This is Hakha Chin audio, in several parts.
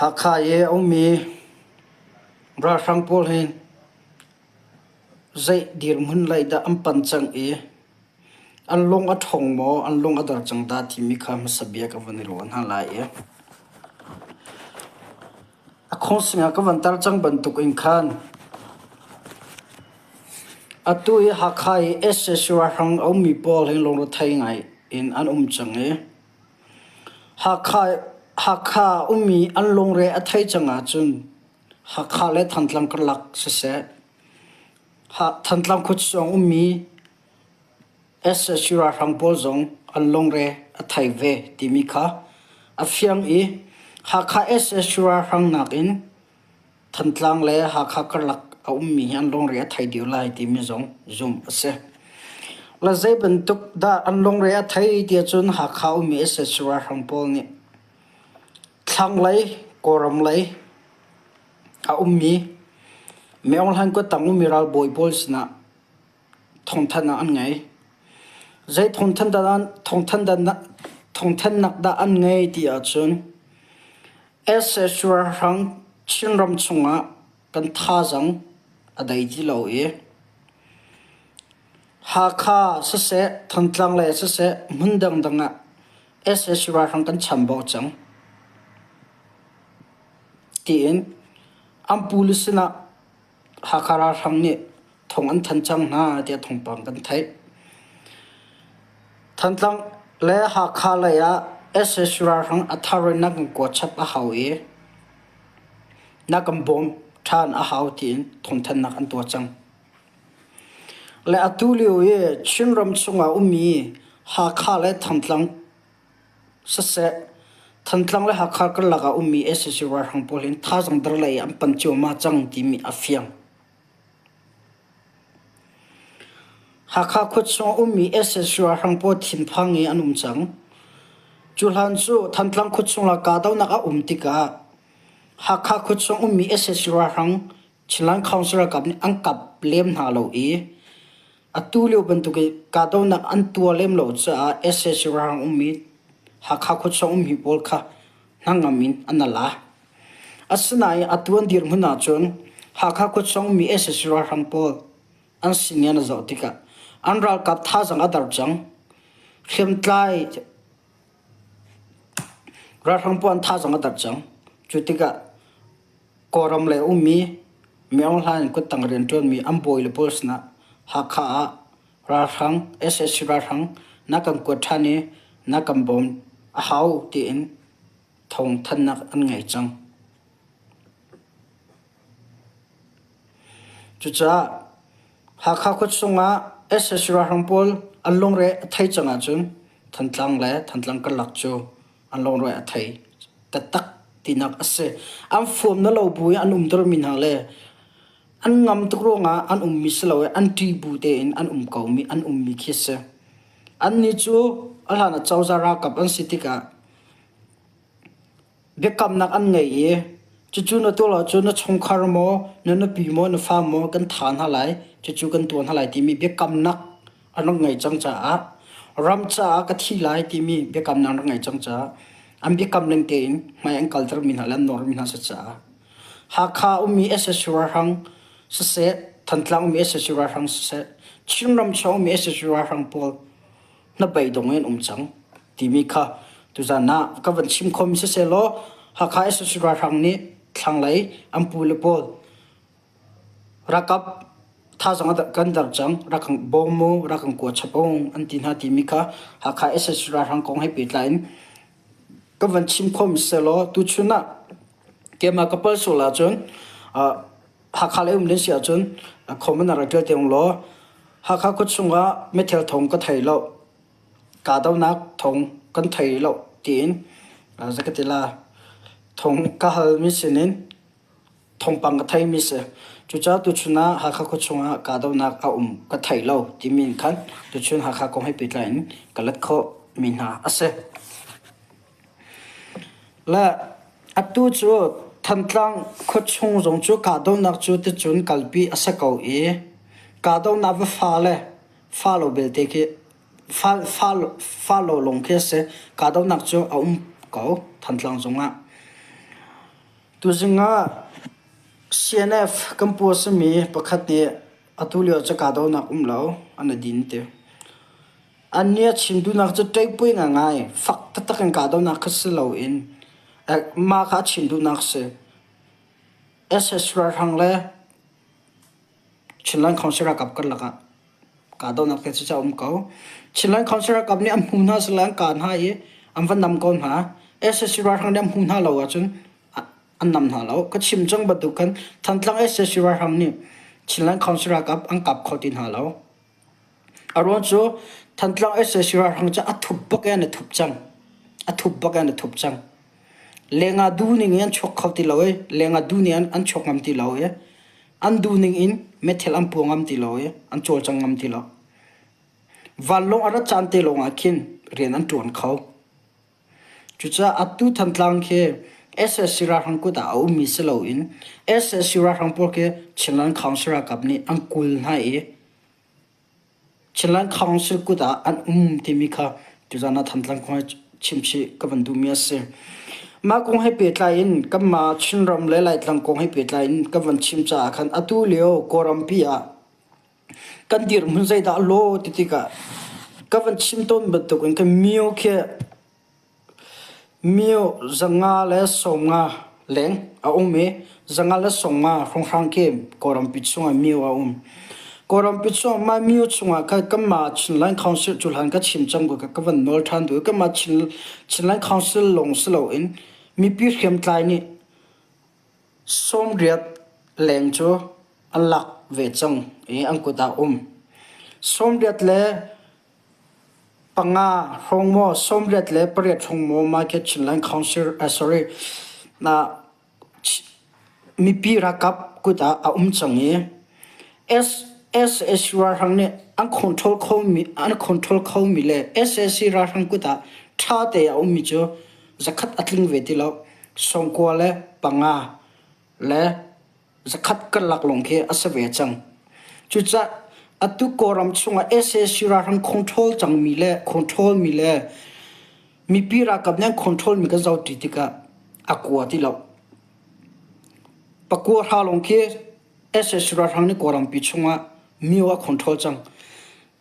Hakha i a ummi ralhrang pawl hi zei dirhmun lei dah an pan cang i an lung a ṭhawng maw, an lung a dor cang dah timi kha hmasa bia ka van i ruah hna lai i a khawngsing ah ka van tar cang bantuk in khan atu i Hakha i sac ralhrang a ummi pawl hi lungrethei ngai in an um cang i Hakha ummi an lungre a theih cang ahcun Hakha le Thantlang karlak siseh, Thantlang khuachung ummi sac ralhrang pawl zong an lungre a thei ve timi kha a fiang i Hakha sac ralhrang nakin Thantlang le Hakha karlak a ummi hi an lungre a thei deuh lai timi zong zumh a si. Le zei bantuk dah an lungre a thei ti ahcun Hakha ummi sac ralhrang pawl nih thlanglei Kawlram lei a ummi Myo Hlan kuttang ummi ralbawi pawl sinah thawngthanh ah an ngei. Zei thawngthanhnak dah an ngei ti ahcun sac ralhrang Chinram chungah kan thazaang a dai ti lo i Hakha siseh, Thantlang lei siseh, hmun dangdang ah sac ralhrang kan chambau cang tiin an pule sinah Hakha ralhrang nih thong an thanh cang hna tiah thawngpang kan theih. Thantlang le Hakha lei ah sac ralhrang a thar in na kan kuat chap a hau i na kan bawm ṭhan a hau tiin thawngthanhnak an tuah cang. Le atu lio i Chinram chungah ummi Hakha le Thantlang siseh, Thantlang le Hakha karlak ah ummi sac ralhrang pawl hin thazaang der lei an pan ciammam cang timi a fiang. Hakha khuachung ummi sac ralhrang pawl thinphang i an um cang. Cu hlan cu Thantlang khuachung le kahdohnak a um tikah Hakha khuachung ummi sac ralhrang Chinland Council ralkap nih an kap lem hna lo i atu lio bantuk i kahdohnak an tuah lem lo caah sac ralhrang ummi Hakha khuachung ummi pawl kha hnangam in an la. Asinain atu an dirhmun ahcun Hakha khuachung ummi sac ralhrang pawl an sin i an zoh tikah an ralkap thazaang a dar cang. Hriamtlai ralhrang pawl an thazaang a dar cang. Cu tikah Kawlram lei ummi Myo Hlaing kuttang rianṭuanmi an bawile pawl sinah Hakha ah ralhrang sac ralhrang na kan kuat ṭhan i na kan bawm a hau tiin thawngthanhnak an ngei cang. Cucaah Hakha khuachung ah sac ralhrang pawl an lungre a thei cang ahcun Thantlang le Thantlang karlak cu an lungre a thei taktak tinak a si. An fuam na lo bu i an umtermi hna le an ngam tuk ruangah an ummi si lo i an ṭih bu tein an um komi an ummi khi a si. Annih cu a hlan ah cozah ralkap an si tikah biakamnak an ngei i cucu na tuah ahcun na chungkhar maw, na nupi maw, na fa maw kan thah hna lai, cucu kan tuah hna lai timi biakamnak an rak ngei cang caah ram caah ka thi lai timi biakamnak an rak ngei cang caah an biakam ning tein hmai an kaltermi hna le an nawrmi hna si caah Hakha ummi sac ralhrang siseh, Thantlang ummi sac ralhrang siseh, Chinram chung ummi sac ralhrang pawl hnabeidong in um cang timi kha tuzan ah ka van chim khomi siseh law Hakha sac ralhrang nih thlanglei an pu le pawl ralkap thazaang kan der cang rak kan bawm mu rak kan kua chap ung an ti hna timi kha Hakha sac ralhrang kong he pehtlai in ka van chim khomi siseh law tuchun ah keimah ka pal sual ahcun Hakha lei um nan si ahcun comment ah rak ṭial te ung law Hakha khuachung ah meithal thawng ka thei lo kahdohnak thawng kan thei lo tiin zei ka ti la thawng ka halmi sinin thawngpang ka theimi si. Cucaah tuchun ah Hakha khuachung ah kahdohnak a um ka thei lo timi in khan tuchun Hakha kong he pehtlai in ka let khawhmi hna a si. Le atu cu Thantlang khuachung zong cu kahdohnak cu ticun kalpi a si ko i kahdohnak va fa le fa lo belte khi fa lo lawng khi a si. Kahdohnak cu a um ko Thantlang zongah. Tuzing ah CNF kan pu a simi pakhat nih atu lio cu kahdohnak um lo an i din ti. An nih a chim duhnak cu ṭeipui ngaingai fak taktak in kahdohnak kha si loin mah kha a chim duhnak a si. SS ralhrang le Chinland Council ralkap karlak ah kahdohnak te cu a um ko. Chinland Council ralkap nih an hmu hna sila an kah hna i an va nam ko hna. SSC ralhrang nih an hmu hna lo ahcun an nam hna lo. Ka chim cang bantuk khan Thantlang SSC ralhrang nih Chinland Council ralkap an kap kho ti hna lo. A ruang cu Thantlang SSC ralhrang cu a thup bak in an i thup cang. A thup bak in an i thup cang. Lengah duh ning in an chuak kho ti lo i lengah duh ning an chuak ngam ti lo i an duh ning in methil an pua ngam ti lo i an cawlcang ngam ti lo. Vanlawng a rat caan te lawng ah khin rian an ṭuan kho. Cucaah atu Thantlang khi SSC ralhrang kut ah a ummi si loin SSC ralhrang pawl khi Chinland Council ralkap nih an kul hna i Chinland Council kut ah an um timi kha tuzan ah Thantlang kong he chimchih ka van duhmi a si. Mah kong he pehtlai in kanmah Chinram le Laitlang kong he pehtlai in ka van chim caah khan atu lio Kawlrampi ah kan dirhmun zeidah a law ti tikah ka van chim tawn bantuk in kan mio khi Myo 150 leng a um i 150 hrawnghrang khi Kawlrampi chungah myo a um. Kawlrampi chungah mah myo chungah khan kanmah Chinland Council cu hlan ka chim cang ko ka van nawl ṭhan duh i kanmah Chin, Chinland Council lawng si loin mipi hriamtlai nih 80 leng cu an lak ve cang i an kut ah um. 80 le panga hrawng maw 88 hrawng maw Market Chinland Council sorry na mipi ralkap kut ah a um cang i SSC ralhrang nih an control khomi an control khomi le SSC ralhrang kut ah ṭha te a ummi cu zakhat a tling ve ti lo 95 le zakhat karlak lawng khi a si ve cang. Cucaah atu Kawlram chungah sac ralhrang control cangmi le control mi le mipi ralkap nih an control mi kan zohṭi tikah a kua ti lo. Pakua hra lawng khi sac ralhrang nih Kawlrampi chungah myo a control cang.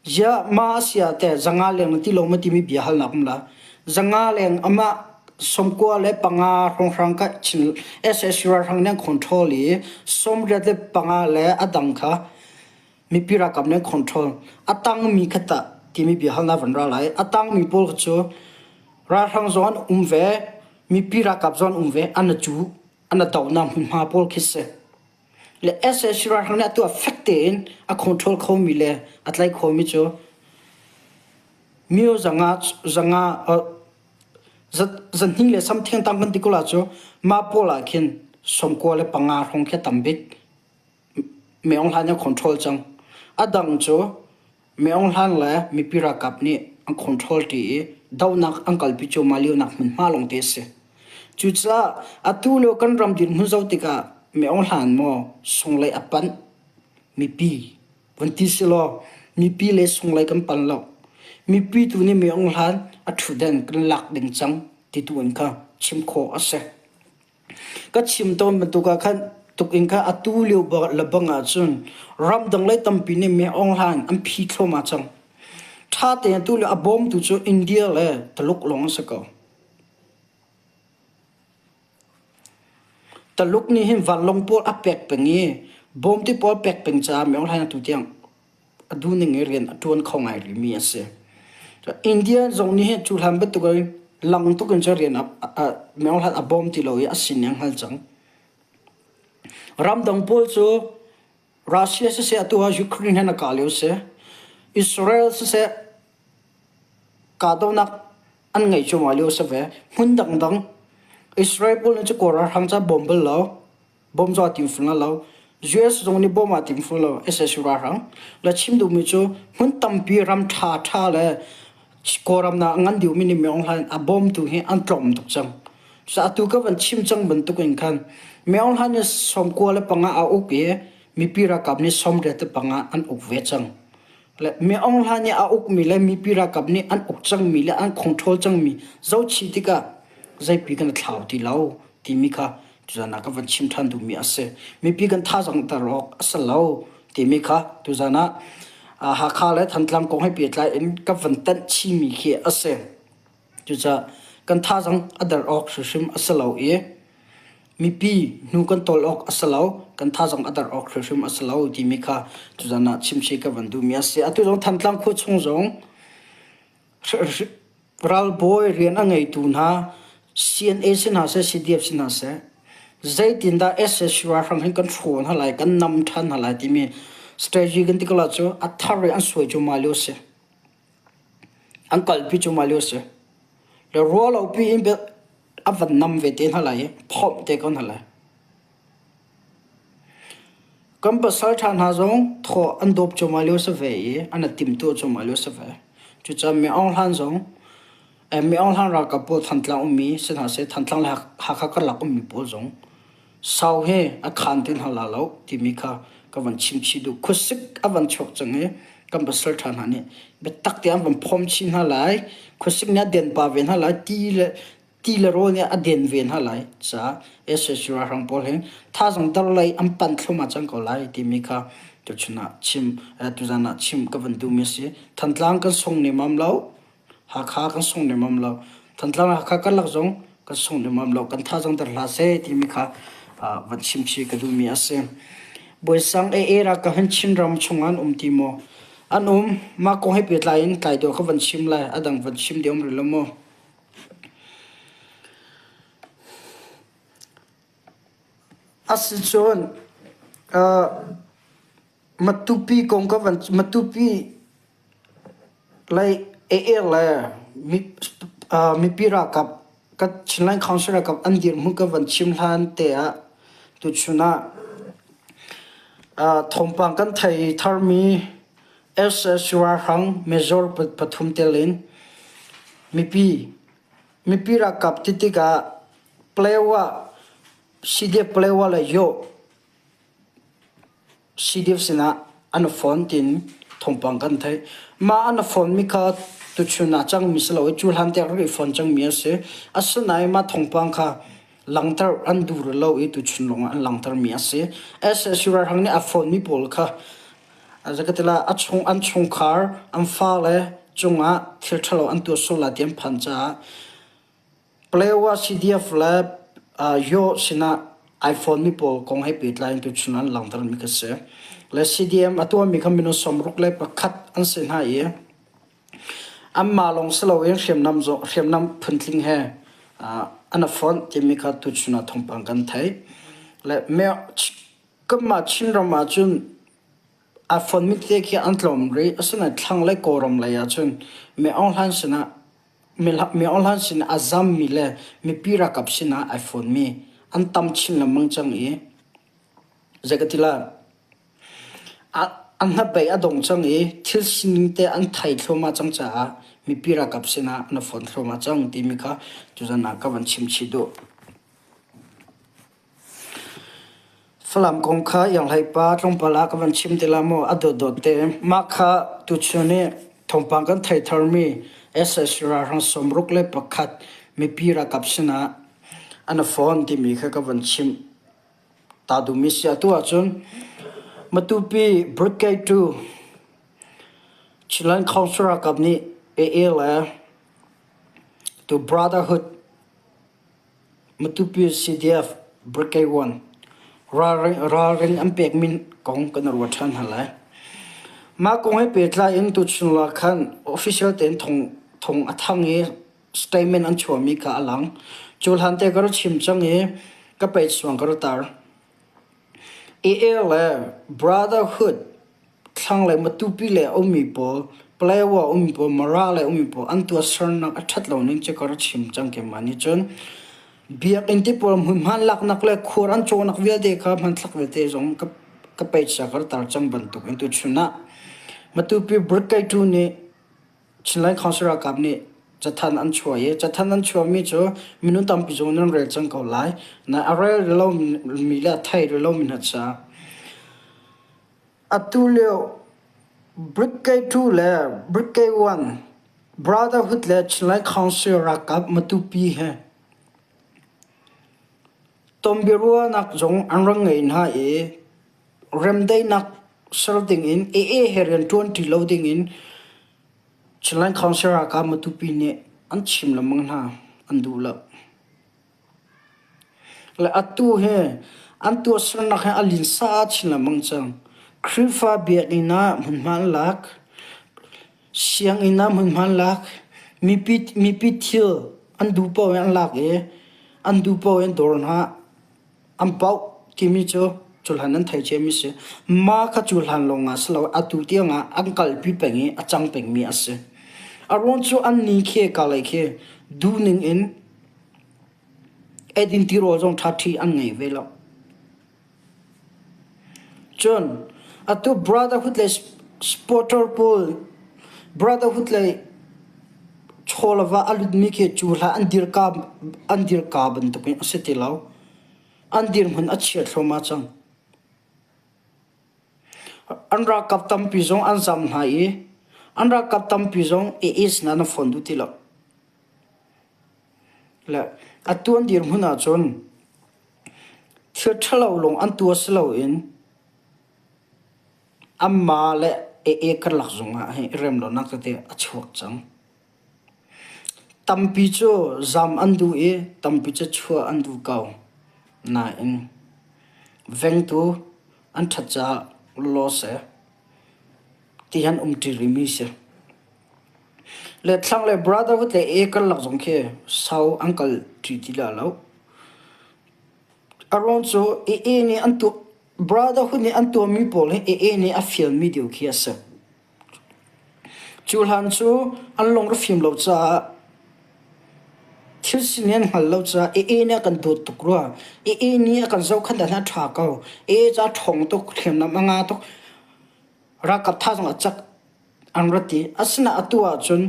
Ziah mah a si ah teh zanga leng na ti lo maw timi bia halnak um la. Zanga leng amah 95 hrawnghrang ka chin SSC ralhrang nih an control i 85 le a dang kha mipi ralkap nih an control. A tangmi kha tah timi bia halnak van ra lai. A tangmi pawl kha cu ralhrang zong an um ve, mipi ralkap zong an um ve, an a cu, an a dohnak hmunhma pawl khi si. Le sac ralhrang nih atu ah fek tein a control khomi le a tlaih khomi cu myo zanga zanga zahnih le samtheng tam kan ti ko la cu mah pawl ah khin 95 hrawng khi a tam bik Maung Hlaing a control cang. A dang cu Maung Hlaing le mipi ralkap nih an control ṭi i dohnak an kalpi cuahmah lionak hmunhma lawngte a si. Cucaah atu lio kan ram dirhmun zoh tikah Maung Hlaing maw sunglei a panh mipi van ti silaw mipi le sunglei kan pan lo. Mipi tu nih Maung Hlaing a ṭhutden kan lak ding cang ti tu in kha chim khawh a si. Ka chim tawn bantuk ah khan tuk in kha atu lio lebang ahcun ramdang lei tampi nih Myo Aung Hlaing an phi thluahmah cang. Ṭha tein atu lio a bawmtu cu India le Taluk lawng an si ko. Taluk nih hin vanlawng pawl a pek peng i bawmtu pawl a pek peng caah Myo Aung Hlaing atu tiang a duhning i rian a ṭuan kho ngai rihmi a si. India zong nih hin cuhlan bantuk in lang tuk in cun rian Myo Hlat a bawm ti lo i a sin a hngal cang. Ramdang pawl cu Russia siseh atu ah Ukraine he na kah lio si. Israel siseh kahdohnak an ngeih cuahmah lio si ve. Hmun dangdang Israel pawl nih cu Kawl ralhrang cu a bawm bal lo. Bom cu aa tim fung lo. US zong nih bom aa tim fung lo. SSU ralhrang. Le chim duhmi cu hmun tampi ram ṭha ṭha le Kawlram na ngan deuhmi nih Myo Aung Hlaing a bawmtu hi an tlawm tuk cang. Cucaah atu ka van chim cang bantuk in khan Myo Aung Hlaing nih 95 a uk i mipi ralkap nih 85 an uk ve cang. Le Myo Aung Hlaing nih a ukmi le mipi ralkap nih an uk cangmi le an control cangmi zohchih tikah zeipi kan i thlau ti lo timi kha. Tuzan ah ka van chim ṭhan duhmi a si. Mipi kan thazaang ter awk a si lo timi kha tuzan ah Hakha le Thantlang kong he pehtlai in ka van tanh chihmi khi a si. Cucaah kan thazaang a der awk hrimhrim a si lo i mipi hnu kan tawl awk a si lo, kan thazaang a der awk hrimhrim a si lo timi kha tuzan ah chimchih ka van duhmi a si. Atu zong Thantlang khua chung zong Ralbawi rian a ngeitu hna CNA si hna seh, CDF si hna seh, zeitindah sac ralhrang hin kan hraw hna lai, kan nam ṭhan hna lai timi strategy kan ti ko la cu a thar i an suai cuahmah lio a si. An kalpi cuahmah lio a si. Le ruahlopi in a van nam ve te hna lai i phomh te ko hna lai. Kan pasalṭha hna zong thaw an dawp cuahmah lio si ve i an i timtuah cuahmah lio si ve. Cucaah Mi Aung Hlaing zong Mi Aung Hlaing ralkap pawl Thantlang ummi si hna seh, Thantlang le Hakha karlak ummi pawl zong sau hi a khaan ti hna la lo timi kha ka van chim chih duh. Khuasik a van chuak cang i kan pasalṭha hna nih biatak te an van phawm chih hna lai. Khuasik nih a den pah ve hna lai. Ti le ti le rawl nih a den ve hna lai caah sac ralhrang pawl hin thazaang dar lei an panh thluahmah cang ko lai timi kha tuchun ah chim tuzan ah chim ka van duhmi a si. Thantlang kan sung nemam lo, Hakha kan sung nemam lo, Thantlang Hakha karlak zong kan sung nemam lo, kan thazaang dar hlah seh timi kha van chim chih ka duhmi a si. Bawisang AA ralkap hin Chinram chungah an um ti maw? An um. Mah kong he pehtlai in tlai dawh ka van chim lai. A dang van chim dih um rih lo maw? Asicun Matupi kong ka van Matupi lei AA le mipi ralkap ka Chinland Council ralkap an dirhmun ka van chim hlan te ah tuchun ah thawngpang kan thei tharmi SS ralhrang major pathum tel in mipi mipi ralkap ti tikah Palewa CDF Palewa le Yaw CDF sinah an phone tiin thawngpang kan theih. Mah an phone mi kha tuchun ah cangmi si lo i cu hlan tiang rak i phone cangmi a si. Asinain mah thawngpang kha langhter an duh rih lo i tuchun lawngah an langhtermi a si. SSU ralhrang nih a phone mi pawl kha Zeikatila a chung an chungkhar an fale cungah thil ṭhalo an tuah sual lai ti an phan caah Palewa CDF le Yaw sinah iPhone mi pawl kong he pehtlai in tuchun an langhtermi kha si. Le CDM a tuahmi kha minung 61 an si hna i anmah lawng si loin hriamnam zong hriamnam phuntling he an i fonh timi kha tuchun ah thawngpang kan theih. Le Kanmah Chinram ahcun aa fonmi tete khi an tlawm rih. Asinain thlanglei Kawlram lei ahcun Mi Aung Hlaing sinah Mi Aung Hlaing sinah a zammi le mipi ralkap sinah ai fonmi an tam chin lengmang cang i zei ka ti lai, an hnabei a dong cang i thil sining te an thei thluahmah cang caah mipi ralkap sinah an i fon thluahmah cang timi kha tuzan ah ka van chim chih duh. Falam kong kha Ianghlei pa tlawmpal ah ka van chim te la maw a dawtdawt te. Mah kha tuchun i thawngpang kan thei tharmi SS ralhrang 61 mipi ralkap sinah an i fon timi kha ka van chim ta duhmi si. Atu ahcun Matupi Brigade 2 Chinland Council ralkap nih AA le tu Brotherhood Matupi CDF Brigade 1 ralring an pekmi kong kan ruat ṭhan hna lai. Mah kong he pehtlai in tuchun ah khan official tein thong a thang i statement an chuahmi kha a lang. Cu hlan te ka rak chim cang i ka page suang ka rak tar. AA le Brotherhood thlanglei Matupi lei a ummi pawl, Paletwa a ummi pawl, Mara lei a ummi pawl an tuahsernak a ṭhat lo ning cu ka rak chim cang keimah nih cun biakinn ti pawl hmunhma laknak le khuar an cawhnak vialte kha hmanthlak vialte zong ka ka page ah ka rak tar cang bantuk in tuchun ah Matupi Brigade 2 nih Chinland Council ralkap nih cathanh an chuah i cathanh an chuahmi cu minung tampi zong nan rel cang ko lai. Na a rel lomi le a thei lomi hna caah Atu lio Brigade 2 le Brigade 1 Brotherhood le Chinland Council ralkap Matupi he. Tonbiaruahnak zong an rak ngei hna i remdaihnak ser dingin AA he rianṭuan ṭi lo dingin Chinland Council ralkap Matupi nih an chim lengmang hna, an duh lo. Le atu hi an tuahsernak hi a linsa chin lengmang cang. Khrihfa biakinn ah hmunhma an lak, sianginn ah hmunhma an lak, mipi mipi thil an duh paoh in an lak i an duh paoh in dawr hna an pauh timi cu cuhlan an thei ciami si. Mah kha cuhlan lawng ah si lo atu tiang ah an kalpi peng i a cang pengmi a si. A ruang cu an ni khi kalei khi duhning in eidin tirawl zong ṭhaṭhi an ngei ve lo. Cun atu Brotherhood le Supporter pawl Brotherhood le chawlava a lutmi khi cu hlah an dirka an dirka bantukin a si ti lo. An dirhmun a chia thluahmah cang. An ralkap tampi zong an zam hna i an ralkap tampi zong AA sinah an fawn duh ti lo. Le atu an dirhmun ahcun thil ṭhalo lawng an tuah si loin anmah le AA karlak zongah hi i rem lonak tete a chuak cang. Tampi cu zam an duh i tampi cu chuah an duh ko. Nain vengtu an ṭhat caah law seh ti han umṭi rihmi si. Le thlanglei Brotherhood le AA karlak zong khi sau an kal ṭi ti la lo. A ruang cu AA nih an tuah Brotherhood nih an tuahmi pawl hi AA nih a fialmi deuh khi a si. Cu hlan cu an lung a fim lo caah thil sining an hngal lo caah AA nih a kan dawt tuk rua. AA nih a kan zohkhenh ahhin a ṭha ko. AA cu a ṭhawng tuk, hriamnam a ngah tuk, ralkap thazaang a cak an rat i asinain atu ahcun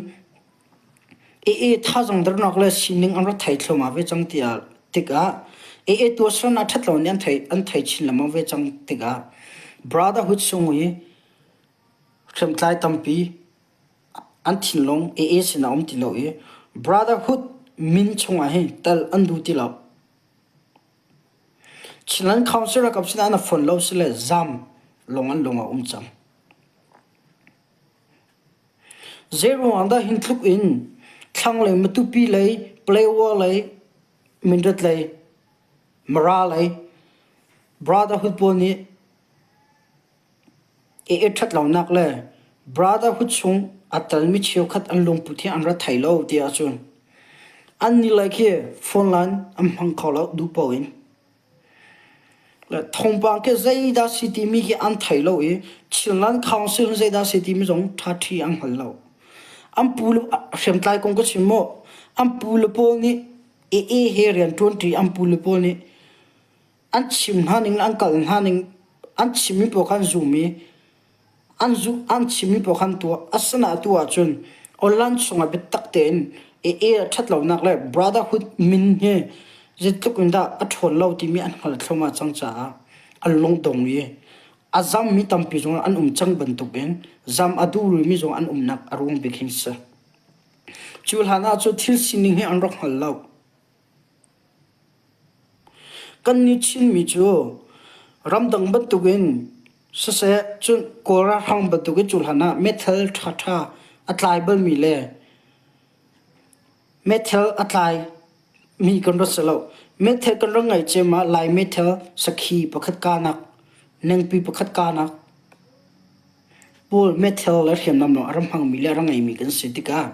AA thazaang dernak le sining an rak thei thluahmah ve cang tiah tikah AA tuahsernak ṭhat lo nih an thei an thei chin lengmang ve cang tikah Brotherhood chung i hriamtlai tampi an thinlung AA sinah a um ti lo i Brotherhood min chungah hin tel an duh ti lo. Chinland Council ralkap sinah an fonh lo sile zam lawng an lung a um cang. Zeiruang dah hin tluk in thlanglei Matupi lei, Palawa lei, Mindat lei, Mara lei Brotherhood pawl nih i ṭhat lonak le Brotherhood chung a telmi cheukhat an lungput hi an ra thei lo ti ahcun an nih lei khi phone line an hmang kho lo duh paoh in. Thawngpang khi zeidah si timi khi an thei lo i Chinland Council zeidah si timi zong ṭhaṭhi an hngal lo. An pu le hriamtlai kong ka chim maw? An pu le pawl nih AA he rian ṭuanṭi an pu le pawl nih an chim hna ning le an kal hna ning an chimmi pawl kha an zum i An zuh an chimmi paoh khan tuah. Asinain atu ahcun online chungah biatak tein AA a ṭhat lonak le Brotherhood min hi zeitluk in dah a ṭhawn lo timi an hngalh thluahmah cang caah an lungdong i a zammi tampi zong an um cang bantukin zam a duh rihmi zong an umnak a ruang bik hi a si. Cu hlan ah cu thil sining hi an rak hngal lo. Kannih Chinmi cu ramdang bantukin siseh cun Kawl ralhrang bantukin cu hlan ah meithal ṭhaṭha a tlai balmi le meithal a tlaimi kan rak si lo. Meithal kan rak ngeih cem ah Lai meithal sakhi pakhat kahnak, nengpi pakhat kahnak, Paul meithal le hriamnam lawng a rak hmangmi le a rak ngeimi kan si tikah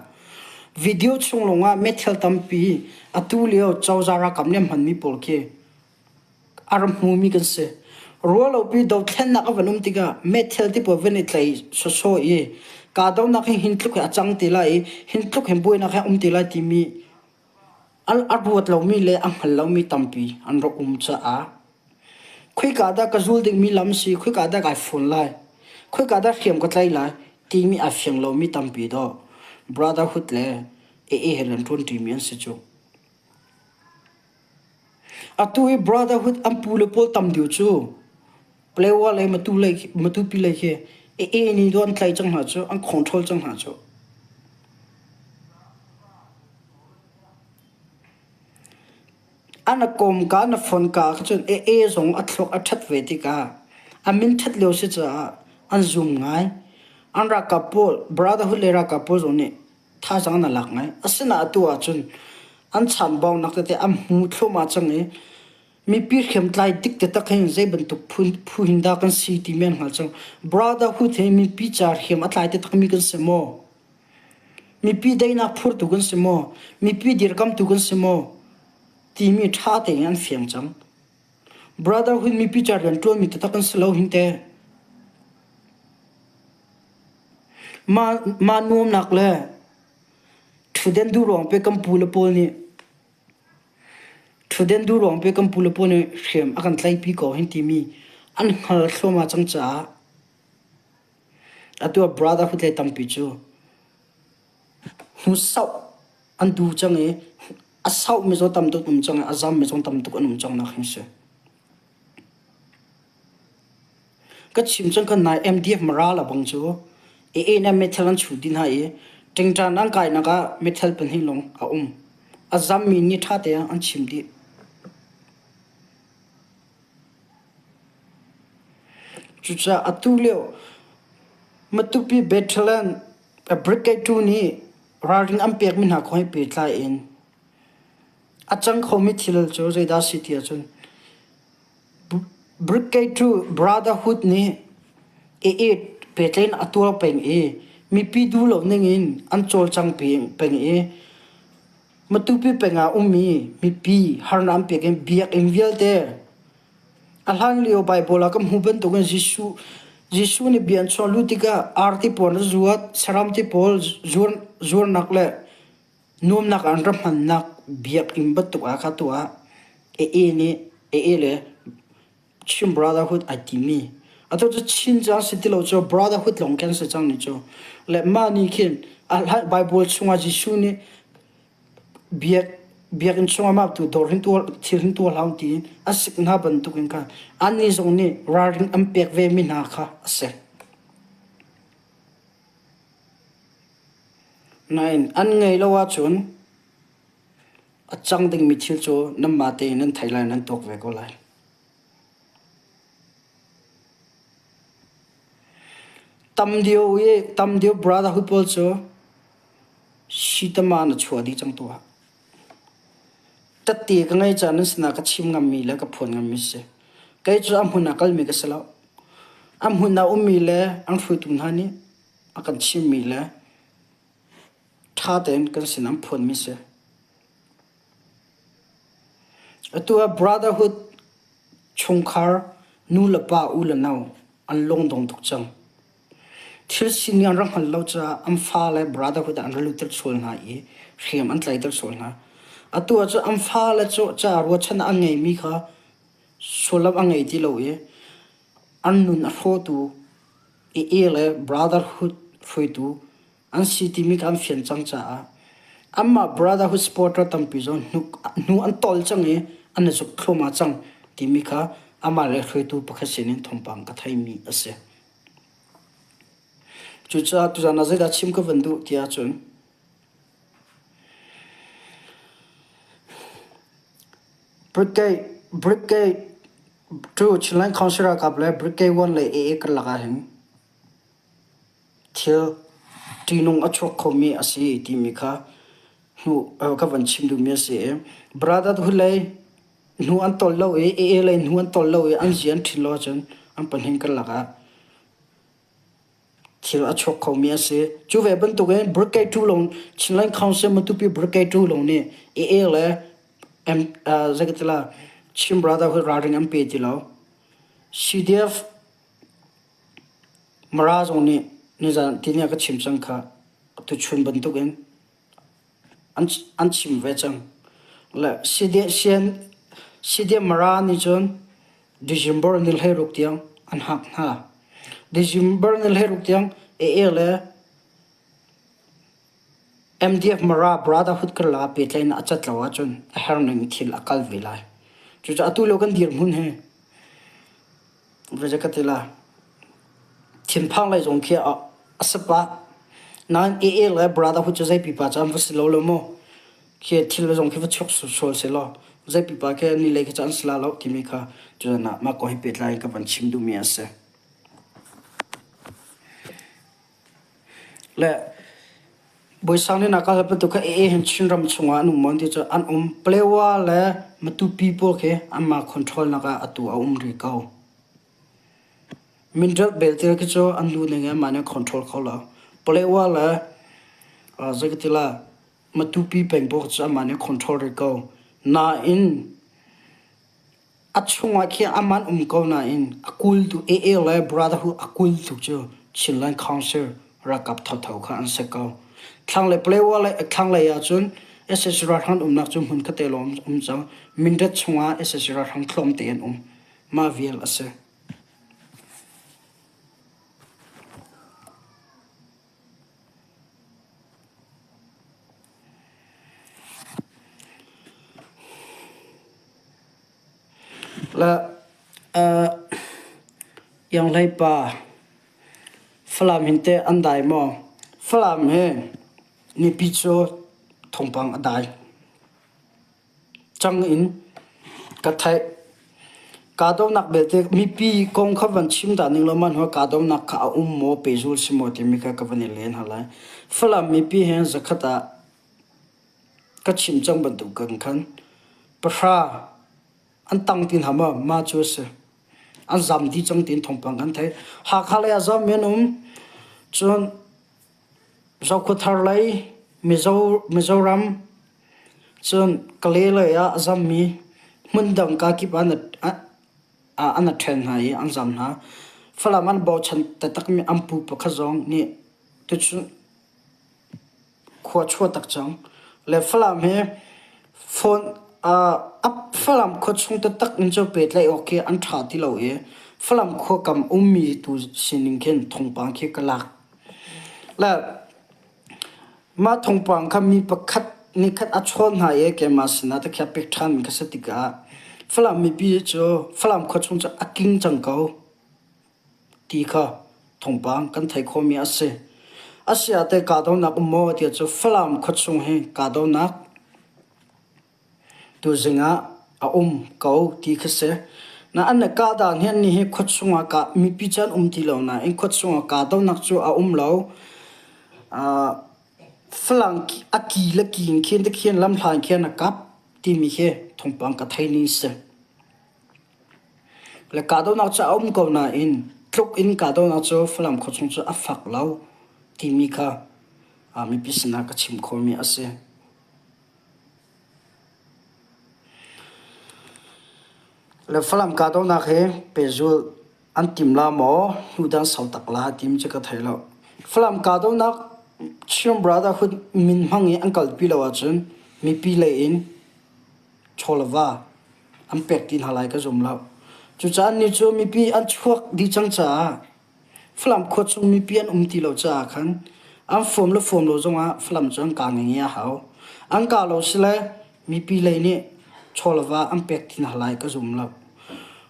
video chung lawngah meithal tampi atu lio cozah ralkap nih an hmanmi pawl khi a rak hmumi kan si. Ruahlopi dothlennak a van um tikah meithal ti pawl van i tlai sawsawh i kahdohnak hi hin tluk hi a cang ti lai i hin tluk hin buainak hi a um ti lai timi a ruat lomi le a hngal lomi tampi an rak um caah Khoika dah ka zul dingmi lam si, khoika dah kai fun lai, khoika dah hriam ka tlai lai timi aa fiang lomi tampi dawh Brotherhood le AA he rian ṭuanṭimi an si cu. Atu i Brotherhood an pu le pawl tam deuh cu Palawa lei Matu lei Matupi lei khi AA nih dawh an tlaih cang hna cu, an control cang hna cu. An a kawmka na phone-ka ah cun AA zong a thluak a ṭhat ve tikah a min ṭhat lio si caah an zum ngai. An ralkap pawl, Brotherhood le ralkap pawl zong nih thazaang an lak ngai. Asinain atu ahcun an chambaunak tete an hmu thluahmah cang i mipi hriamtlai dik taktak hin zei bantuk phu hin dah kan si timi an hngal cang. Brotherhood hi mipi ca hriam a tlai taktakmi kan si maw? Mipi daihnak phurtu kan si maw? Mipi dirkamtu kan si maw? Timi ṭha tein an fiang cang. Brotherhood mipi ca rian ṭuanmi taktak kan si lo hin teh. Mah, mah nuamnak le ṭhutden duh ruang pe kan pu le pawl nih ṭhutden duh ruang pe kan pu le pawl nih hriam a kan tlaihpi ko hin timi an hngal thluahmah cang caah Atu ah brotherhood le tampi cu hnu-sauh an du cang i a sauhmi zong tam tuk um cang i a zammi zong tam tuk an um cang nak hi a si. Ka chim cang kan nai MDF Mara la bang cu AA nih meithal an chuh dih hna i ṭingṭan an kainak ah meithal pahnih lawng a um. A zammi nih ṭha tein an chim dih. Cucaah atu lio Matupi Bethlehem Brigade 2 nih ralring an pekmi hna kong he pehtlai in a cang khomi thil cu zeidah a si ti ahcun Brigade 2 Brotherhood nih AA pehtlaih in a tuar peng i mipi duh lo ning in an cawlcang peng i Matupi peng ah ummi mipi harnak an pek in biakinn vialte a hlanlio Baibal ah kan hmuh bantukin Jesuh Jesuh nih bia an chuah lu tikah arti pawl an zuat, saram ti pawl zuar, zuarnak le nuamnak an rak hmannak biakinn bantuk ah kha tuah AA nih AA le Chin Brotherhood ai timi. Atu cu Chin cu an si ti lo cu Brotherhood lawng khi an si cang ni cu. Le mah nih khin Bible chungah Jesuh nih biak biakinn chungah mah tu dawr hin tuah thil hin tuah hlah tiin a sik hna bantukin khan annih zong nih ralring an pek ve mi hna kha a si. Nain an ngei lo ahcun a cang dingmi thil cu nanmah tein nan thei lai nan tuak ve ko lai. Tam deuh i tam deuh brotherhood pawl cu sitama na chuah dih cang tuah. Tatte ka ngei caan nan sinah ka chim ngammi le ka phuan ngammi si. Kei cu a hmun ah kalmi ka si lo. A hmun ah ummi le an hruaitu hna nih a kan chimmi le ṭha tein kan sin an phuanmi si. Atu ah brotherhood chungkhar nu le pa u le nau an lungdong tuk cang. Thil sining an rak hngalh lo caah an fale brotherhood ah an ra lutter sual hna i hriam an tlaiter sual hna. Atu ah cun an fale cu ca ruahchan an ngeimi kha sullam a ngei ti lo i an nun a hrawtu i le brotherhood hruaitu an si timi kha an fian cang caah anmah brotherhood supporter tampi zong hnu an tol cang i an i zuk thluahmah cang timi kha amah le hruaitu pakhat sinin thawngpang ka theimi a si. Cucaah tuzaan ah zeidah chim ka van duh ti ahcun Brigade Brigade 2 Chinland Council ralkap le Brigade 1 le AA karlak ah hin Thil ṭihnung a chuak khomi a si timi kha hnu ka van chim duhmi a si i brotherhood lei hnu an tol lo i AA lei hnu an tol lo i an zi an ṭhin lo ahcun an pahnih karlak ah thil a chuak khomi a si. Cu ve bantukin Brigade 2 lawng Chinland Council Matupi Brigade 2 lawng nih AA le M, uh, zeikatila Chin Brotherhood ralring an pe ti lo. CDF Mara zong nih nizan tini ah ka chim cang kha tuchun bantukin an chim ve cang. Le CDM Mara nih cun December ni 16 tiang an hak hna. December ni 16 tiang AA le MDF Mara Brotherhood karlak ah pehtlaihnak a cat lo ahcun a herning thil a kal ve lai. Cucaah atu lio kan dirhmun hi Ka ti la. Thinphang lei zong khi a si pah. Nain AA le Brotherhood cu zei pipa cu an va si lo lo mu. Khi thil zong khi va chuak sual seh law. Zei pipa khi an lei khi cu an si la lo timi kha tuzan ah mah kong he pehtlai in ka van chim duhmi a si. Le Bawisang nih nak ah bantuk kha AA hin Chinram chungah an um maw ti cu an um. Palewa le Matupi pawl khi anmah control nak ah atu a um rih ko. Mindat belte khi cu an lu ning in anmah nih an control kho lo. Palewa le zei ka ti la Matupi peng pawl cu anmah nih control rih ko. Nain A chungah khin aman um ko nain a kultu AA le Brotherhood a kultu cu Chinland Council ralkap thotho kha an si ko. Thlanglei Palewa le thlanglei ahcun sac ralhrang umnak cu hmun khatte lawng um cang. Mindat chungah sac ralhrang tlawmte an um. Mah vial a si. Le uh, Ianghlei pa Falam hin teh an dai maw? Falam hi mipi cu thawngpang a dai. Cang in ka theih. Kahdohnak belte mipi kong kha van chim dah ning law mah hnu ah kahdohnak kha a um maw pehzul si maw timi kha ka van i len hna lai. Falam mipi he zakhat ah ka chim cang bantuk kan khan pahra an tang ti hna maw mah cu a si. An zam dih cang tiin thawngpang kan theih. Hakha lei ah zam mi an um. Cun Zokhua lei Mizo, Mizoram cun Kalay lei ah a zammi hmundang kakip ah an a ṭhen hna i an zam hna. Falam an bochan taktakmi an pu pakhat zong nih tuchun khua chuah tak cang. Le Falam hi phone Falam khua chung taktak in cu pehtlaih awk khi an ṭha ti lo i Falam khua kam ummi tu sining khin thawngpang khi ka lak. Le mah thawngpang kha mi pakhat nih khat a chawn hna i keimah sinah tikhiah pek ṭhan ka si tikah Falam mipi cu Falam khua chung cu a king cang ko ti kha thawngpang kan theih khawhmi a si. A si ah teh kahdohnak um maw tiah cu Falam khua chung hi kahdohnak Tuzing ah a um ko ti kha si. Na an kah dan hi annih hi khua chungah kah mipi cu an um ti lo nain khua chungah kahdohnak cu a um lo. Uh, Falam a ki le ki in khin te khin lamhlan khian a kap timi khi thawngpang ka thei ning si. Le kahdohnak cu a um ko nain tluk in kahdohnak cu Falam khua chung cu a fak lo timi kha uh, mipi sinah ka chim khawhmi a si. Le Falam kahdohnak hi pehzulh an tim la maw hnudang sau tak la tim cu ka thei lo. Falam kahdohnak Chin Brotherhood min hmang i an kalpi lo ahcun mipi lei in chaw le va an pek ti hna lai ka zum lo. Cucaah annih cu mipi an chuak dih cang caah Falam khua chung mipi an um ti lo caah khan an fuam le fuam lo zongah Falam cu an kaa ngingi a hau. An kaa lo sile mipi lei nih chaw le va an pek ti hna lai ka zum lo.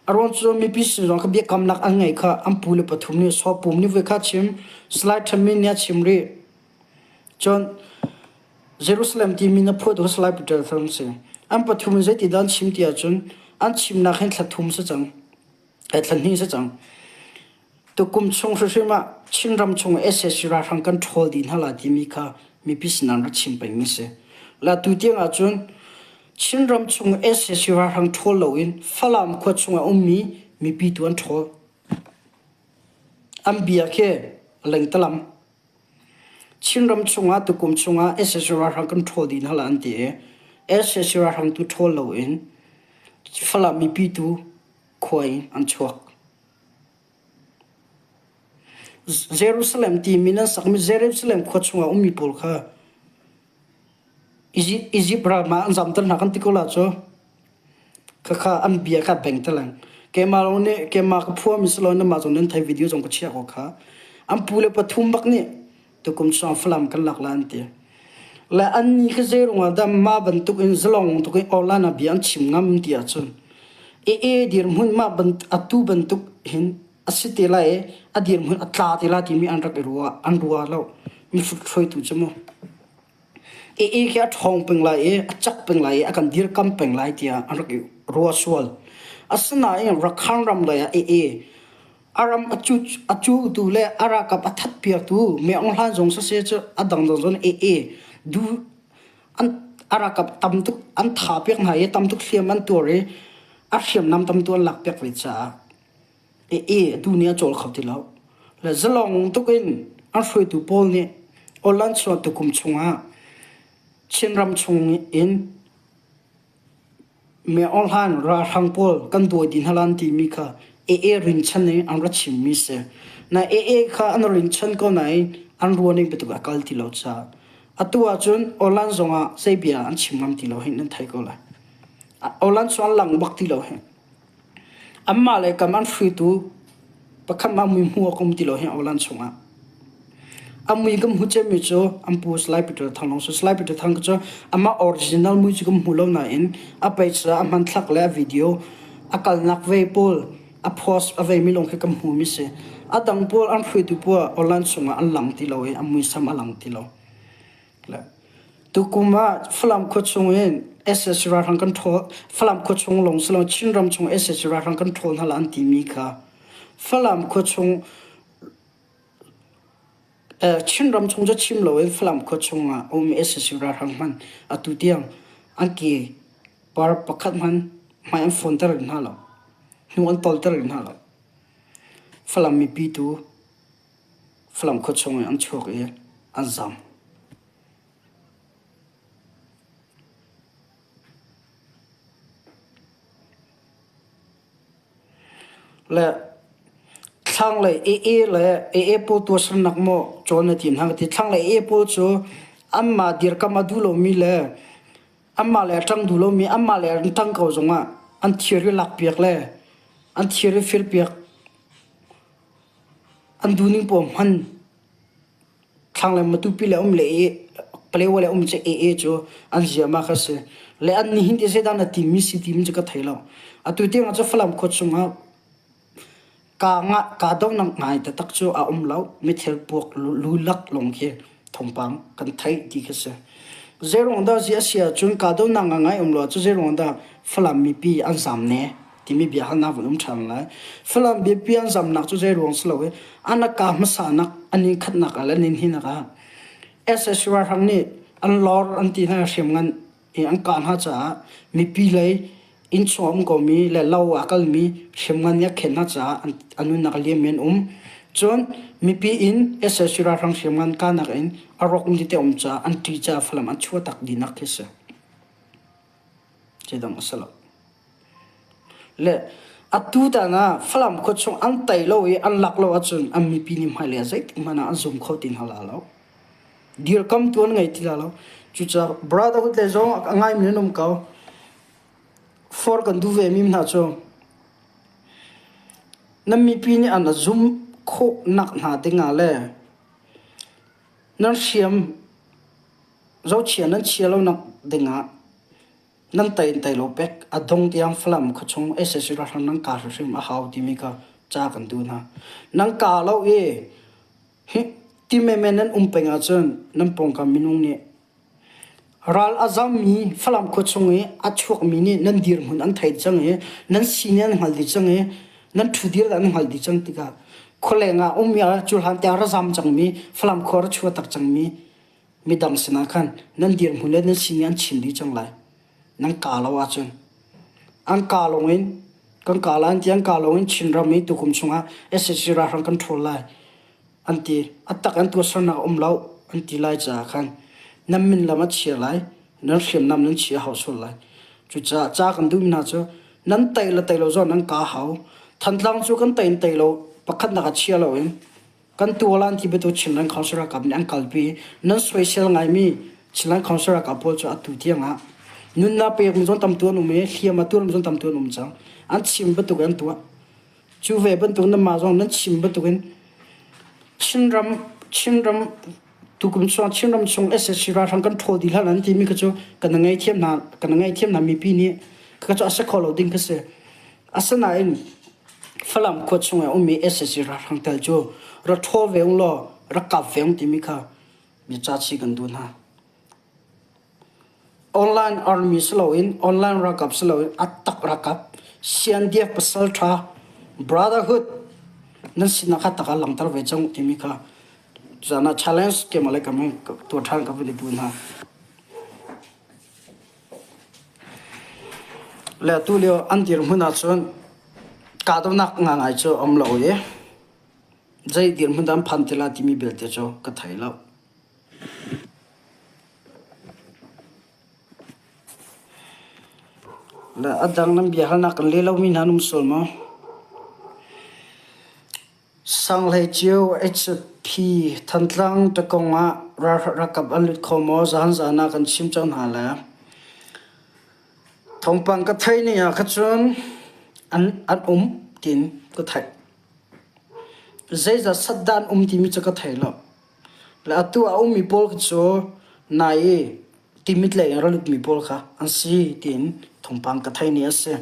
A ruang cu mipi sin zong kha biakamnak an ngei kha an pu le pathum nih Sawpum nih voi kha chim, Salai Thamin nih a chim rih. Cun Jerusalem timi na phuatu Salai Peter Thang si. An pathum in zeiti dah an chim ti ahcun an chimnak hin thla thum si cang. Thla hnih si cang. Tukum chung hrimhrim ah Chinram chung sac ralhrang kan ṭhawl dih hna lai timi kha mipi sin an rak chim pengmi si. La tu tiang ahcun Chinram chung sac ralhrang ṭhawl loin Falam khua chung ah ummi mipi tu an ṭhawl. An bia khi lengtalam. Chinram chungah tukum chungah sac ralhrang kan ṭhawl dih hna lai an ti i sac ralhrang tu ṭhawl loin Falam mipi tu khua in an chuak. Jerusalem timi nan sakmi Jerusalem khua chungah ummi pawl kha Egypt ram ah an zamter hna kan ti ko la cu. Khakha an bia kha beng talang. Keimah lawng nih keimah ka phuami si lo namah zong nan thei video zong ka chiah ko kha. An pu le pathum bak nih tukum chung Falam kan lak la an ti. Le annih kha zeirung ah dah mah bantuk in zalong tuk in online ah bia an chim ngam ti ahcun AA dirhmun mah bant atu bantuk hin a si te lai i a dirhmun a tla te lai timi an rak i ruah an ruah lo mi hruaitu cu mu. AA khi a ṭhawng peng lai i a cak peng lai i a kan dirkam peng lai tiah an rak i ruah sual. Asinain Rakhine ram lei ah AA a ram a cu a cutu le a ralkap a thatpiaktu Myo Aung Hlaing zong siseh cu a dangdang zong AA du an a ralkap tam tuk an tha piak hna i tam tuk hliam an tuar i a hriamnam tam tu an lak piak ve caah AA atu nih a cawl kho ti lo. Le zalong tuk in an hruaitu pawl nih Holland chuah tukum chungah Chinram chung in Myo Aung Hlaing ralhrang pawl kan dawi dih hna lan timi kha AA rinchan in an ra chimmi si. Na AA kha an rinchan ko nain an ruaning bantuk a kal ti lo caah atu ahcun Holland zongah zei bia an chim ngam ti lo hin nan thei ko lai. Holland cu an lang bak ti lo hin. Anmah le kam an hruaitu pakhat mah mui hmuh awk a um ti lo hi Awalan chungah. A mui kan hmu ciami cu an pu Salai Peter Thang lawng si. Salai Peter Thang cu amah original mui cu kan hmu lo nain a page ah a hmanthlak le a video a kalnak ve pawl a post a veimi lawng khi kan hmumi si. A dang pawl an hruaitu pawl Awalan chungah an lang ti lo i a muisam a lang ti lo. Tukum ah Falam khuachung in sac ralhrang kan ṭhawl Falam khuachung lawng si lo Chinram chung sac ralhrang kan ṭhawl hna la an timi kha Falam khuachung Chinram chung cu chim loin Falam khuachung ah a ummi sac ralhrang hmanh atu tiang an ke par pakhat hmanh hmai an fawnter rih hna lo. Hnu an tolter rih hna lo. Falam mipi tu Falam khuachung in an chuak i an zam. Le thlanglei AA le AA pawl tuahsernak maw cawn na tim hna ka ti. Thlanglei AA pawl cu anmah dirkamh a duh lomi le anmah le a ṭang duh lomi anmah le an ṭang ko zongah an thir i lakpiak le an thir i firpiak An duhning paoh hman thlanglei Matupi le um le i Palewa le um cu AA cu an ziahmah kha si. Le an nihin ti zeidah na timi si timi cu ka thei lo. Atu tiang ah cu Falam khua chungah kaa nga kaa dohnak ngai taktak cu a um lo. Mithil puak lulak lawng khi thawngpang kan theih ti khi si. Zeiruang dah zi a si ahcun kahdohnak ngangai um lo ahcun zeiruang dah Falam mipi an zam ne timi bia halnak vun um ṭhan lai. Falam mipi an zamnak cu zeiruang si lo i an a ka hmasanak an in khatnak ah le an in hinak ah SSU ralhrang nih an lor an ti hna hriamngan i an kah hna caah mipi lei innchung a um komi le lo ah a kalmi hriamngan nih a khen hna caah an nunnak a liammi an um. Cun mipi inn sac ralhrang hriamngan kahnak in a rawkmi tete a um caah an ṭih caah Falam an chuahtak dihnak khi a si. Zeidang a si lo. Le atu tan ah Falam khua chung an tei lo i an lak lo ahcun an mipi nih hmailei ah zeitik hmanh ah an zum kho ti hna la lo. Dirkamtu an ngei ti la lo. Cucaah brotherhood lei zong a ngaimi an um ko. For kan duh ve mi hna cu nan mipi nih an zumh khawhnak hna dingah le nan hriam zohchia nan chia lonak dingah nan tei in tei lo pek a dong tiang Falam khuachung sac ralhrang nan ka hrimhrim a hau timi kha ca kan duh hna. Nan ka lo i Hi ti menmen nan um peng ahcun nan pawngkam minung nih ral a zammi Falam khua chung i a chuakmi nih nan dirhmun an thei cang i nan sining an hngal dih cang i nan ṭhudir an hngal dih cang tikah khualeng ah ummi cu hlan tiang ra zam cangmi Falam khua ra chuahtak cangmi midang sinah khan nan dirhmun le nan sining an chim dih cang lai. Nan kaa lo ahcun an kaa lawng in kan kaa lai an ti an kaa lawng in Chinram i tukum chungah sac ralhrang kan ṭhawl lai an ti. A tak an tuahsernak a um lo an ti lai caah khan nan min lam a chia lai, nan hriamnam nan chia hau sual lai. Cucaah ca kan duhmi hna cu nan tei le tei lo zong nan kaa hau. Thantlang cu kan tei in tei lo pakhatnak ah chia loin Kan tualan ti bantuk Chinland Council ralkap nih an kalpi. Nan soisel ngaimi Chinland Council ralkap pawl cu atu tiang ah nunnak pekmi zong tam tu an um i hliam a tuarmi zong tam tu an um cang. An chim bantuk in an tuah. Cu ve bantuk nanmah zong nan chim bantuk in Chinram Chinram tukum chung Chinram chung sac ralhrang kan ṭhawl dih hlah an timi kha cu kan ngaihthiam hna kan ngaihthiam hna mipi nih kha cu a si kho lo ding kha si. Asinain Falam khua chung i a ummi sac ralhrang tel cu rak ṭhawl ve ung law rak kap ve ung timi kha biaca chih kan duh hna. Online army si loin online ralkap si loin a tak ralkap CNDF pasal ṭha brotherhood nan sinak kha tak ah langhter ve cang timi kha zan ah challenge keimah le kam tuah ṭhan ka vun i duh hna. Le atu lio an dirhmun ahcun kahdohnak ngangai cu a um lo i zei dirhmun dah an phan ti lai timi belte cu ka thei lo. Le a dang nan biahalnak kan leh lomi hna an um sual maw? Sanghlei cio HP Thantlang Takong ah ralkap an lut kho maw? Zahan zan ah kan chim cang hna le thawngpang ka theih ning ah kha cun an an um tiin ka theih. Zeizat sat dah an um timi cu ka thei lo. Le atu a ummi pawl kha cu nai i Timit lei in ra lutmi pawl kha an si tiin thawngpang ka theih ni a si.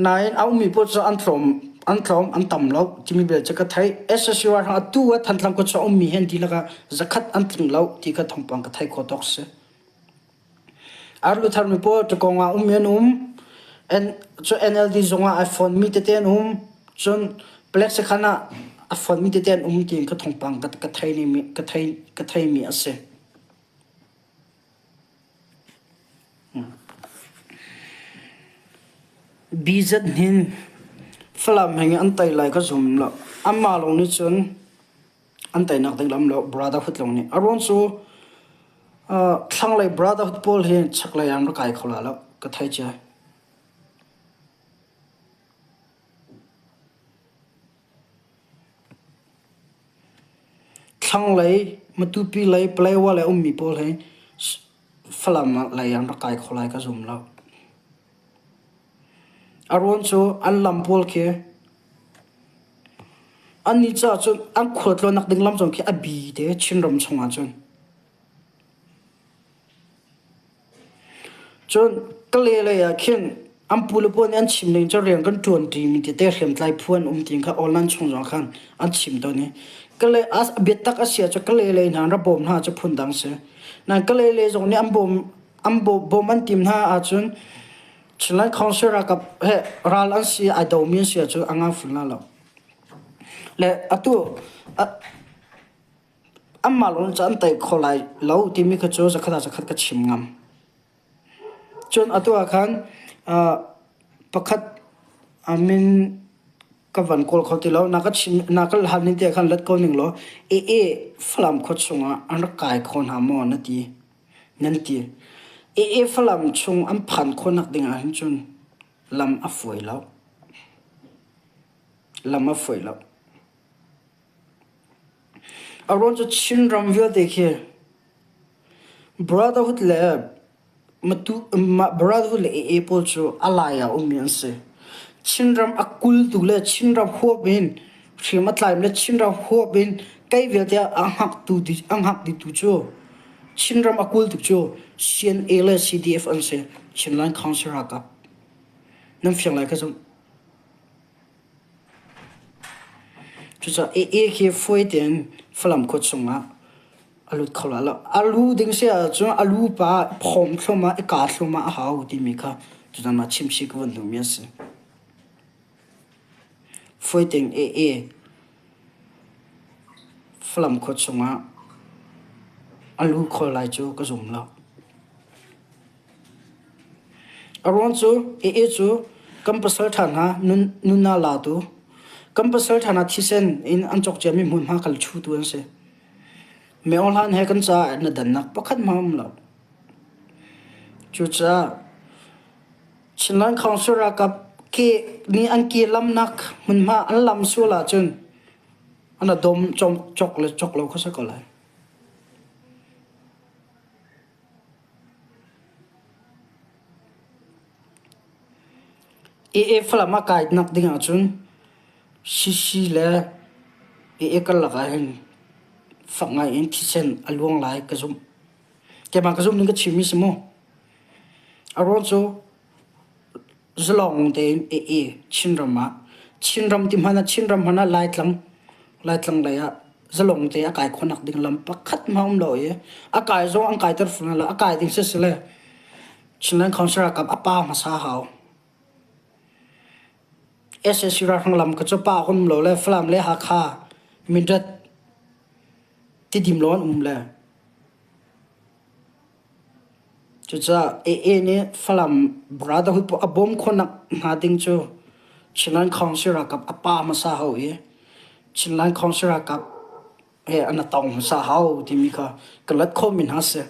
Nain a ummi pawl cu an tlawm an tlawm an tam lo timi bel cu ka theih. SSU ralhrang atu ah Thantlang khua chung a ummi hi an dihlak ah zakhat an tling lo ti kha thawngpang ka theih khawh tawk si. Ar lu tharmi pawl ṭakawng ah ummi an um. N cu NLD zung ah ai fonmi tete an um. Cun palek sakhan ah a fonmi tete an um tiin ka thawngpang ka, ka thei ka thei ka theimi a si. BZ hnin Falam heng an tei lai ka zum lo. Anmah lawng nih cun an teinak ding lam lo Brotherhood lawng nih. A ruang cu thlanglei Brotherhood pawl hi chaklei ah an rak kai kho la lo ka thei cia. Thlanglei Matupi lei Paletwa lei a ummi pawl hi Falam lei an rak kai kho lai ka zum lo. A ruang cu an lam pawl khi annih caah cun an khualtlawnnak ding lam zong khi a bi te Chinram chungah cun. Cun Kale lei ah khin an pu le pawl nih an chim ning cu rian kan ṭuan ṭimi tete hriamtlai phu an um ti kha online chung zong khan an chim tawn i Kale a biatak a si ahcun Kale lei hna an rak bawm hna cu phundang si. Nain Kale lei zong nih an bawm an bawm an tim hna ahcun Chinland Council ralkap he ral an si ai domi an si ahcun a ngang ful hna lo. Le atu Anmah lawng cu an tei kho lai lo timi kha cu zakhat ah zakhat ka chim ngam. Cun atu ah khan pakhat a min ka van kawl kho ti lo. Na ka chim na ka hal ning te khan let ko ning law AA Falam khua chungah an rak kai kho hna maw na ti nan ti. AA Falam chung an phan khawhnak ding ah hin cun lam a fawi lo. Lam a fawi lo. A ruang cu Chinram vialte khi Brotherhood le Matu, Brotherhood le AA pawl cu a lai ah ummi an si. Chinram a kultu le Chinram huap in hriam a tlaimi le Chinram huap in kei vialte a hngaktu a hngak ditu cu Chinram a kultu cu CNA le CDF an si. Chinland Council ralkap. Nan fiang lai ka zumh. Cucaah AA khi fawi tein Falam khua chungah a lut kho lai lo. A lu ding si ahcun a lu pa phawm thluahmah i kaa thluahmah a hau timi kha tutan ah chimchih ka van duhmi a si. Fawi tein AA Falam khua chungah a lu kho lai cu ka zum lo. A ruang cu AA cu kan pasalṭha hna nunnak latu, kan pasalṭha hna thisen in an cawk ciami hmunhma kal chutu an si. Myohlan he kan caah na dannak pakhat hmanh a um lo. Cucaah Chinland Council ralkap ke nih an ke lamnak hmunhma an lam sual ahcun an a dom cawk le cawk lo kha si ko lai. AA Falam a kainak ding ahcun CC le AA karlak ahhin fak ngai in thisen a luang lai ka zumh. Keimah ka zumh ning ka chimmi si mu. A ruang cu zalong tein AA Chinram ah Chinram ti hmanh ah Chinram hmanh ah Laitlang Laitlang lei ah. Zalong te a kai khawhnak ding lam pakhat hmanh a um lo i a kai zong an kaiter fawn lo. A kai ding sisile Chinland Council ralkap a pa hmasa hau. SAC ralhrang lam kha cu pa um lo le Falam le Hakha Mindat Tidim lawng an um le. Cucaah AA nih Falam Brotherhood a bawm khawhnak hna ding cu Chinland Council ralkap a pa hmasa hau i Chinland Council ralkap he an tong hmasa hau timi kha ka lat khawhmi hna si.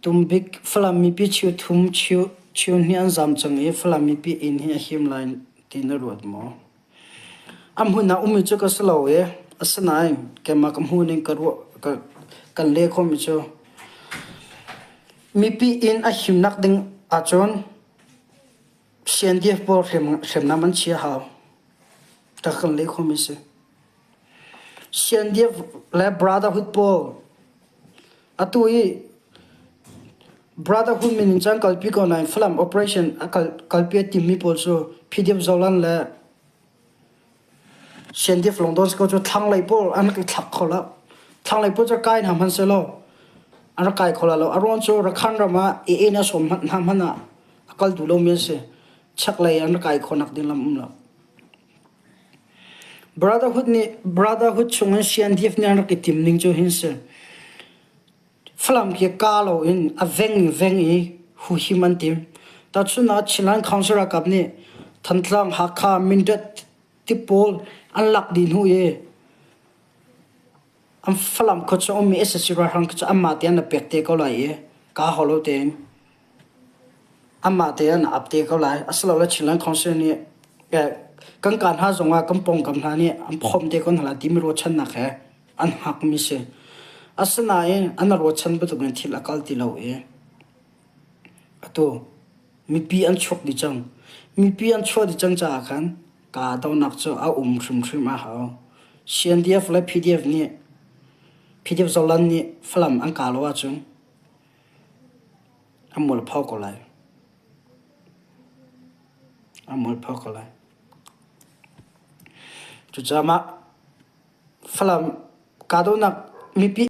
Tumbik Falam mipi cheu thum cheu hnih an zaam cang i Falam mipi inn hi a him lai ti na ruat maw? A hmun ah ummi cu ka si lo i asinain keimah ka hmuh ning ka ruah ka kan leh khawhmi cu mipi inn a himnak ding ahcun CNDF pawl hriamnam an chia hau. Ka kan leh khawhmi si. CNDF le Brotherhood pawl atu i Brotherhood min in cun kalpi ko nain Falam operation a kalpi a timmi pawl cu PDF Zoland le CNDF lawng dawn si ko cu thlanglei pawl an rak i thlak kho lo. Thlanglei pawl cu kai hna hmanh sehlaw an rak kai kho lai lo. A ruang cu Rakhine ram ah AA nih a sawm hna hmanh ah a kal duh lomi an si. Chaklei an rak kai khawhnak ding lam um lo. Brotherhood nih Brotherhood chungin CNDF nih an rak i tim ning cu hin si. Falam khi ka loin a veng in veng i huhim an tim. Tahchun ah Chinland Council ralkap nih Thantlang, Hakha, Mindat ti pawl an lak dih hnu i an Falam khua chung ummi sac ralhrang khi cu anmah te an i pek te ko lai i kaa hau lo tein Anmah te an ap te ko lai. Asilole Chinland Council nih kan kaa hna zongah kan pawngkam hna nih an phomh te ko hna lai timi ruahchannak he an hngakmi si. Asinain an ruahchan bantukin thil a kal ti lo i atu mipi an chuak dih cang. Mipi an chuah dih cang caah khan kaa donak cu a um hrimhrim a hau. CNDF le PDF nih PDF Zoland nih Falam an kaa lo ahcun A mualpho ko lai. A mualpho ko lai. Cucaah mah Falam kahdohnak mipi.